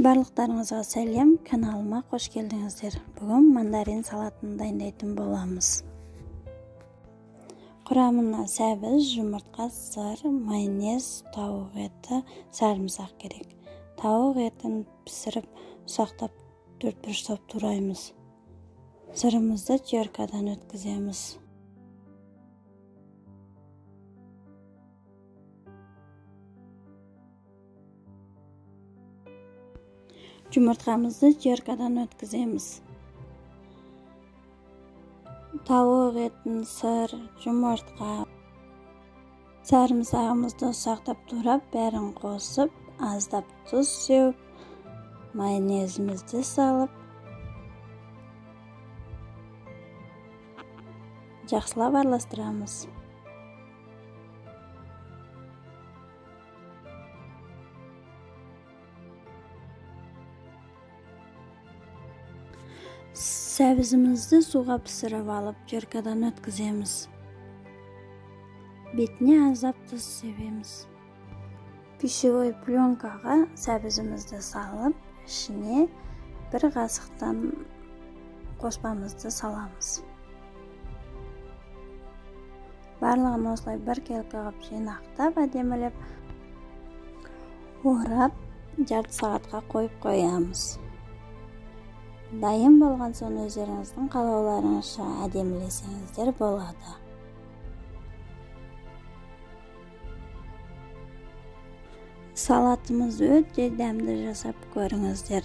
Барлықтарыңызға сәлем, каналыма қош келдіңіздер. Бүгін мандарин салатын дайындайтын боламыз. Құрамына сәбіз, жұмыртқа, сыр, майонез, тауық еті, сарымсақ керек. Тауық етін пісіріп, ұсақтап төртбұрыштап тураймыз. Сырымызды теркадан өткіземіз. Жұмыртқамызды теркадан өткіземіз. Тауық етін, сыр, жұмыртқа, сарымсағымызды ұсақтап турап, бәрін қосып, аздап тұз сеуіп, майонезімізді салып, жақсылап араластырамыз. Сәбізімізді суға пісіріп алып, теркадан өткіземіз. Бетіне аздап тұз себеміз. Пищевой пленкаға сәбізімізді салып, ішіне бір қасықтан қоспамызды саламыз. Барлығын осылай біркелкі қылып жинақтап, әдемілеп орап, жарты сағатқа қойып қоямыз. Дайын болған соң өздеріңіздің қалауларыңызша әдемілесеңіздер болады. Салатымыз өте дәмді, жасап көріңіздер.